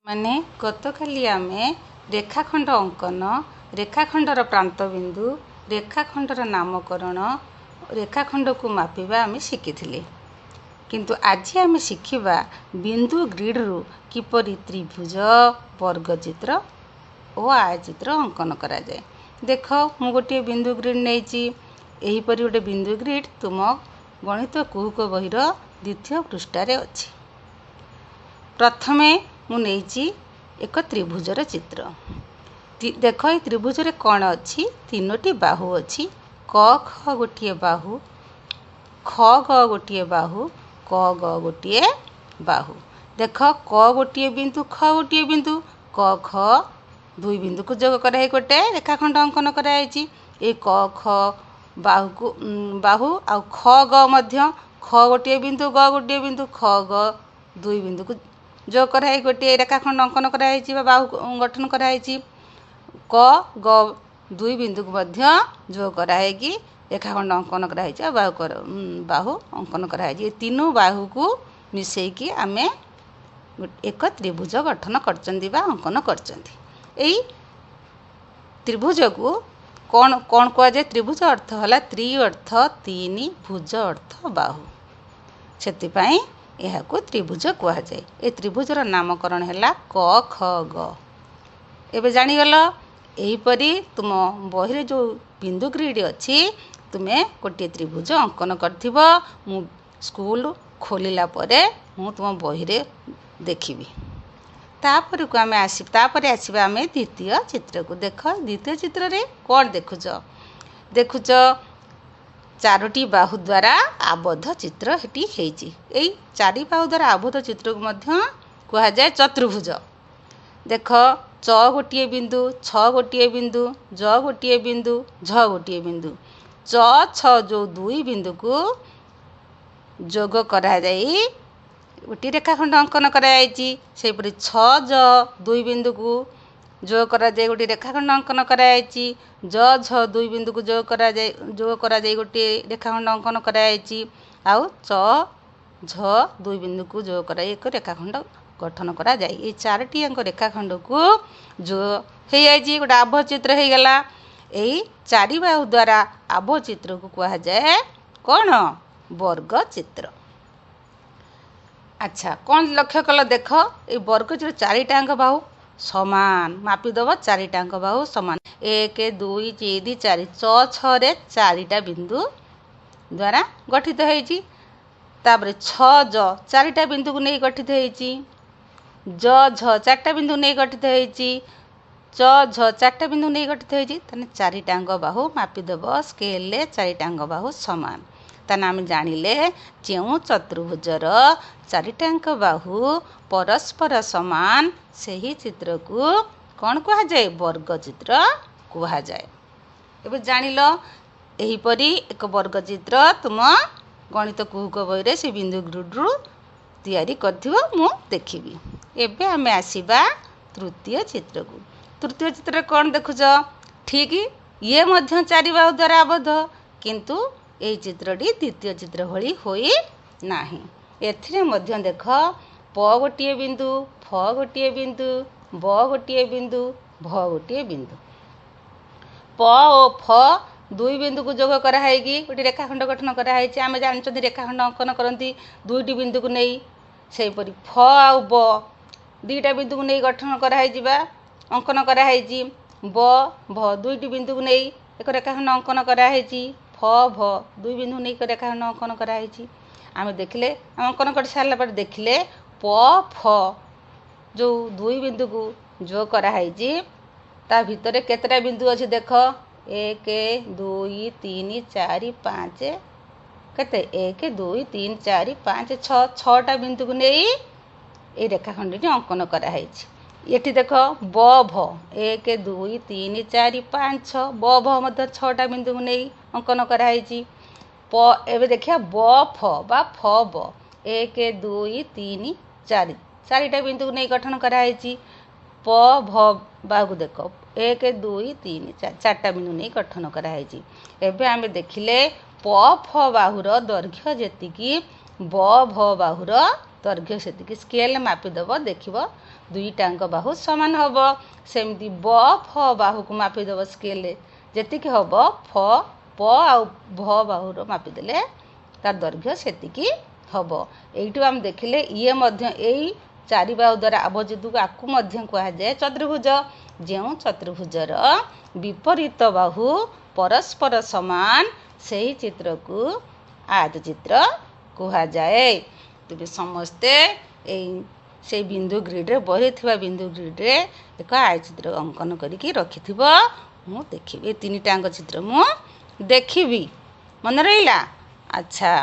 ମାନେ ଗତକାଲି ଆମେ ରେଖାଖଣ୍ଡ ଅଙ୍କନ, ରେଖାଖଣ୍ଡର ପ୍ରାନ୍ତବିନ୍ଦୁ, ରେଖାଖଣ୍ଡର ନାମକରଣ, ରେଖାଖଣ୍ଡକୁ ମାପିବା ଆମେ ଶିଖିଥିଲେ। କିନ୍ତୁ ଆଜି ଆମେ ଶିଖିବା ବିନ୍ଦୁ ଗ୍ରିଡ଼ରୁ କିପରି ତ୍ରିଭୁଜ, ବର୍ଗଚିତ୍ର ଓ ଆୟଚିତ୍ର ଅଙ୍କନ କରାଯାଏ। ଦେଖ, ମୁଁ ଗୋଟିଏ ବିନ୍ଦୁ ଗ୍ରିଡ଼ ନେଇଛି। ଏହିପରି ଗୋଟେ ବିନ୍ଦୁ ଗ୍ରିଡ଼ ତୁମ ଗଣିତ କୁହୁକ ବହିର ଦ୍ୱିତୀୟ ପୃଷ୍ଠାରେ ଅଛି। ପ୍ରଥମେ ମୁଁ ନେଇଛି ଏକ ତ୍ରିଭୁଜର ଚିତ୍ର। ଦେଖ, ଏଇ ତ୍ରିଭୁଜରେ କ'ଣ ଅଛି? ତିନୋଟି ବାହୁ ଅଛି। କ ଖ ଗୋଟିଏ ବାହୁ, ଖ ଗ ଗୋଟିଏ ବାହୁ, କ ଗ ଗୋଟିଏ ବାହୁ। ଦେଖ, କ ଗୋଟିଏ ବିନ୍ଦୁ, ଖ ଗୋଟିଏ ବିନ୍ଦୁ, କ ଖ ଦୁଇ ବିନ୍ଦୁକୁ ଯୋଗ କରାହେଇ ଗୋଟେ ରେଖାଖଣ୍ଡ ଅଙ୍କନ କରାଯାଇଛି। ଏଇ କ ଖ ବାହୁକୁ ବାହୁ ଆଉ ଖ ଗ ମଧ୍ୟ, ଖ ଗୋଟିଏ ବିନ୍ଦୁ, ଗ ଗୋଟିଏ ବିନ୍ଦୁ, ଖ ଗ ଦୁଇ ବିନ୍ଦୁକୁ ଯୋଗ କରାହେଇ ଗୋଟିଏ ରେଖାଖଣ୍ଡ ଅଙ୍କନ କରାଯାଇଛି ବା ବାହୁ ଗଠନ କରାହେଇଛି। କ ଗ ଦୁଇ ବିନ୍ଦୁକୁ ମଧ୍ୟ ଯୋଗ କରାହେଇକି ରେଖାଖଣ୍ଡ ଅଙ୍କନ କରାହେଇଛି ଆଉ ବାହୁ ଅଙ୍କନ କରାହେଇଛି। ଏ ତିନୁ ବାହୁକୁ ମିଶେଇକି ଆମେ ଏକ ତ୍ରିଭୁଜ ଗଠନ କରିଛନ୍ତି ବା ଅଙ୍କନ କରିଛନ୍ତି। ଏଇ ତ୍ରିଭୁଜକୁ କ'ଣ କ'ଣ କୁହାଯାଏ? ତ୍ରିଭୁଜ ଅର୍ଥ ହେଲା ତ୍ରି ଅର୍ଥ ତିନି, ଭୁଜ ଅର୍ଥ ବାହୁ। ସେଥିପାଇଁ ଏହାକୁ ତ୍ରିଭୁଜ କୁହାଯାଏ। ଏ ତ୍ରିଭୁଜର ନାମକରଣ ହେଲା କ ଖ ଗ। ଏବେ ଜାଣିଗଲ? ଏହିପରି ତୁମ ବହିରେ ଯେଉଁ ବିନ୍ଦୁ ଗ୍ରିଡ଼ ଅଛି, ତୁମେ ଗୋଟିଏ ତ୍ରିଭୁଜ ଅଙ୍କନ କରିଥିବ। ମୁଁ ସ୍କୁଲ ଖୋଲିଲା ପରେ ମୁଁ ତୁମ ବହିରେ ଦେଖିବି। ତାପରକୁ ଆମେ ଆସି ତାପରେ ଆସିବା ଆମେ ଦ୍ୱିତୀୟ ଚିତ୍ରକୁ। ଦେଖ, ଦ୍ୱିତୀୟ ଚିତ୍ରରେ କ'ଣ ଦେଖୁଛ? ଦେଖୁଛ ଚାରୋଟି ବାହୁ ଦ୍ୱାରା ଆବଦ୍ଧ ଚିତ୍ର ଏଠି ହେଇଛି। ଏଇ ଚାରି ବାହୁ ଦ୍ୱାରା ଆବଦ୍ଧ ଚିତ୍ରକୁ ମଧ୍ୟ କୁହାଯାଏ ଚତୁର୍ଭୁଜ। ଦେଖ, ଚ ଗୋଟିଏ ବିନ୍ଦୁ, ଛ ଗୋଟିଏ ବିନ୍ଦୁ, ଜ ଗୋଟିଏ ବିନ୍ଦୁ, ଝ ଗୋଟିଏ ବିନ୍ଦୁ। ଚ ଛ ଯେଉଁ ଦୁଇ ବିନ୍ଦୁକୁ ଯୋଗ କରାଯାଇ ଗୋଟିଏ ରେଖାଖଣ୍ଡ ଅଙ୍କନ କରାଯାଇଛି। ସେହିପରି ଛ ଜ ଦୁଇ ବିନ୍ଦୁକୁ ଯୋଗ କରାଯାଇ ଗୋଟିଏ ରେଖାଖଣ୍ଡ ଅଙ୍କନ କରାଯାଇଛି। ଜ ଝ ଦୁଇ ବିନ୍ଦୁକୁ ଯୋଗ କରାଯାଇ ଗୋଟିଏ ରେଖାଖଣ୍ଡ ଅଙ୍କନ କରାଯାଇଛି। ଆଉ ଚ ଝ ଦୁଇ ବିନ୍ଦୁକୁ ଯୋଗ କରାଯାଇ ଏକ ରେଖାଖଣ୍ଡ ଗଠନ କରାଯାଇ ଏଇ ଚାରୋଟି ଯାକ ରେଖାଖଣ୍ଡକୁ ଯୋଗ ହେଇଯାଇଛି, ଗୋଟେ ଆବଦ୍ଧ ଚିତ୍ର ହେଇଗଲା। ଏଇ ଚାରି ବାହୁ ଦ୍ୱାରା ଆବଦ୍ଧ ଚିତ୍ରକୁ କୁହାଯାଏ କ'ଣ? ବର୍ଗ ଚିତ୍ର। ଆଚ୍ଛା, କ'ଣ ଲକ୍ଷ୍ୟ କଲ? ଦେଖ, ଏଇ ବର୍ଗ ଚିତ୍ର ଚାରିଟାଙ୍କ ବାହୁ ସମାନ। ମାପିଦେବ, ଚାରିଟାଙ୍କ ବାହୁ ସମାନ। ଏକ, ଦୁଇ, ତିନି, ଚାରି। ଚ ଛରେ ଚାରିଟା ବିନ୍ଦୁ ଦ୍ୱାରା ଗଠିତ ହେଇଛି। ତାପରେ ଛ ଜ ଚାରିଟା ବିନ୍ଦୁକୁ ନେଇ ଗଠିତ ହେଇଛି। ଜ ଝ ଚାରିଟା ବିନ୍ଦୁ ନେଇ ଗଠିତ ହେଇଛି। ଚ ଝ ଚାରିଟା ବିନ୍ଦୁ ନେଇ ଗଠିତ ହେଇଛି। ତାହେଲେ ଚାରିଟାଙ୍କ ବାହୁ ମାପିଦେବ ସ୍କେଲରେ, ଚାରିଟାଙ୍କ ବାହୁ ସମାନ। ତାହେଲେ ଆମେ ଜାଣିଲେ, ଯେଉଁ ଚତୁର୍ଭୁଜର ଚାରିଟାଙ୍କ ବାହୁ ପରସ୍ପର ସମାନ, ସେହି ଚିତ୍ରକୁ କ'ଣ କୁହାଯାଏ? ବର୍ଗ ଚିତ୍ର କୁହାଯାଏ। ଏବେ ଜାଣିଲ? ଏହିପରି ଏକ ବର୍ଗ ଚିତ୍ର ତୁମ ଗଣିତ କୁହୁକ ବହିରେ ସେ ବିନ୍ଦୁ ଗ୍ରିଡ଼ରୁ ତିଆରି କରିଥିବ, ମୁଁ ଦେଖିବି। ଏବେ ଆମେ ଆସିବା ତୃତୀୟ ଚିତ୍ରକୁ। ତୃତୀୟ ଚିତ୍ରରେ କ'ଣ ଦେଖୁଛ? ଠିକ୍, ଇଏ ମଧ୍ୟ ଚାରି ବାହୁ ଦ୍ୱାରା ଆବଦ୍ଧ, କିନ୍ତୁ ଏଇ ଚିତ୍ରଟି ଦ୍ୱିତୀୟ ଚିତ୍ର ଭଳି ହୋଇ ନାହିଁ। ଏଥିରେ ମଧ୍ୟ ଦେଖ, ପ ଗୋଟିଏ ବିନ୍ଦୁ, ଫ ଗୋଟିଏ ବିନ୍ଦୁ, ବ ଗୋଟିଏ ବିନ୍ଦୁ, ଭ ଗୋଟିଏ ବିନ୍ଦୁ। ପ ଓ ଫ ଦୁଇ ବିନ୍ଦୁକୁ ଯୋଗ କରାହେଇକି ଗୋଟିଏ ରେଖାଖଣ୍ଡ ଗଠନ କରାହେଇଛି। ଆମେ ଜାଣିଛନ୍ତି, ରେଖାଖଣ୍ଡ ଅଙ୍କନ କରନ୍ତି ଦୁଇଟି ବିନ୍ଦୁକୁ ନେଇ। ସେହିପରି ଫ ଆଉ ବ ଦୁଇଟା ବିନ୍ଦୁକୁ ନେଇ ଗଠନ କରାହେଇଛି ବା ଅଙ୍କନ କରାହେଇଛି। ବ ଭ ଦୁଇଟି ବିନ୍ଦୁକୁ ନେଇ ଏକ ରେଖାଖଣ୍ଡ ଅଙ୍କନ କରାହେଇଛି। ଫ ଭ ଦୁଇ ବିନ୍ଦୁ ନେଇ ଏକ ରେଖାଖଣ୍ଡ ଅଙ୍କନ କରାହେଇଛି। ଆମେ ଦେଖିଲେ, ଅଙ୍କନ କରି ସାରିଲା ପରେ ଦେଖିଲେ, ପ ଫ ଯେଉଁ ଦୁଇ ବିନ୍ଦୁକୁ ଯୋଗ କରାହେଇଛି, ତା ଭିତରେ କେତେଟା ବିନ୍ଦୁ ଅଛି ଦେଖ। ଏକ, ଦୁଇ, ତିନି, ଚାରି, ପାଞ୍ଚ। କେତେ? ଏକ, ଦୁଇ, ତିନି, ଚାରି, ପାଞ୍ଚ, ଛଅ। ଛଅଟା ବିନ୍ଦୁକୁ ନେଇ ଏଇ ରେଖାଖଣ୍ଡଟି ଅଙ୍କନ କରାହେଇଛି। ଏଠି ଦେଖ, ବ ଭ, ଏକ, ଦୁଇ, ତିନି, ଚାରି, ପାଞ୍ଚ, ଛଅ। ବ ଭ ମଧ୍ୟ ଛଅଟା ବିନ୍ଦୁକୁ ନେଇ ଅଙ୍କନ କରାହେଇଛି। ପ ଏବେ ଦେଖିବା ବ ଫ ବା ଫ ବ। ଏକ, ଦୁଇ, ତିନି, ଚାରି। ଚାରିଟା ବିନ୍ଦୁକୁ ନେଇ ଗଠନ କରାହେଇଛି। ପ ଭ ବାହୁକୁ ଦେଖ, ଏକ, ଦୁଇ, ତିନି, ଚାରି। ଚାରିଟା ବିନ୍ଦୁ ନେଇ ଗଠନ କରାହେଇଛି। ଏବେ ଆମେ ଦେଖିଲେ, ପ ଫ ବାହୁର ଦୈର୍ଘ୍ୟ ଯେତିକି, ବ ଭ ବାହୁର ଦୈର୍ଘ୍ୟ ସେତିକି। ସ୍କେଲ ମାପିଦେବ, ଦେଖିବ ଦୁଇଟାଙ୍କ ବାହୁ ସମାନ ହେବ। ସେମିତି ବ ଫ ବାହୁକୁ ମାପିଦେବ ସ୍କେଲରେ, ଯେତିକି ହେବ ଫ ପ ଆଉ ଭ ବାହୁର ମାପିଦେଲେ ତାର ଦୈର୍ଘ୍ୟ ସେତିକି ହେବ। ଏଇଠୁ ଆମେ ଦେଖିଲେ ଇଏ ମଧ୍ୟ ଏଇ ଚାରି ବାହୁ ଦ୍ୱାରା ଆବର୍ଜିତକୁ ଆକୁ ମଧ୍ୟ କୁହାଯାଏ ଚତୁର୍ଭୁଜ। ଯେଉଁ ଚତୁର୍ଭୁଜର ବିପରୀତ ବାହୁ ପରସ୍ପର ସମାନ, ସେହି ଚିତ୍ରକୁ ଆୟତଚିତ୍ର କୁହାଯାଏ। ତେବେ ସମସ୍ତେ ଏଇ ସେଇ ବିନ୍ଦୁ ଗ୍ରିଡ଼ରେ, ବହିରେ ଥିବା ବିନ୍ଦୁ ଗ୍ରିଡ଼ରେ ଏକ ଆୟତଚିତ୍ର ଅଙ୍କନ କରିକି ରଖିଥିବ। ମୁଁ ଦେଖିବି, ଏ ତିନିଟାଙ୍କ ଚିତ୍ର ମୁଁ ଦେଖିବି। ମନେ ରହିଲା? ଆଚ୍ଛା।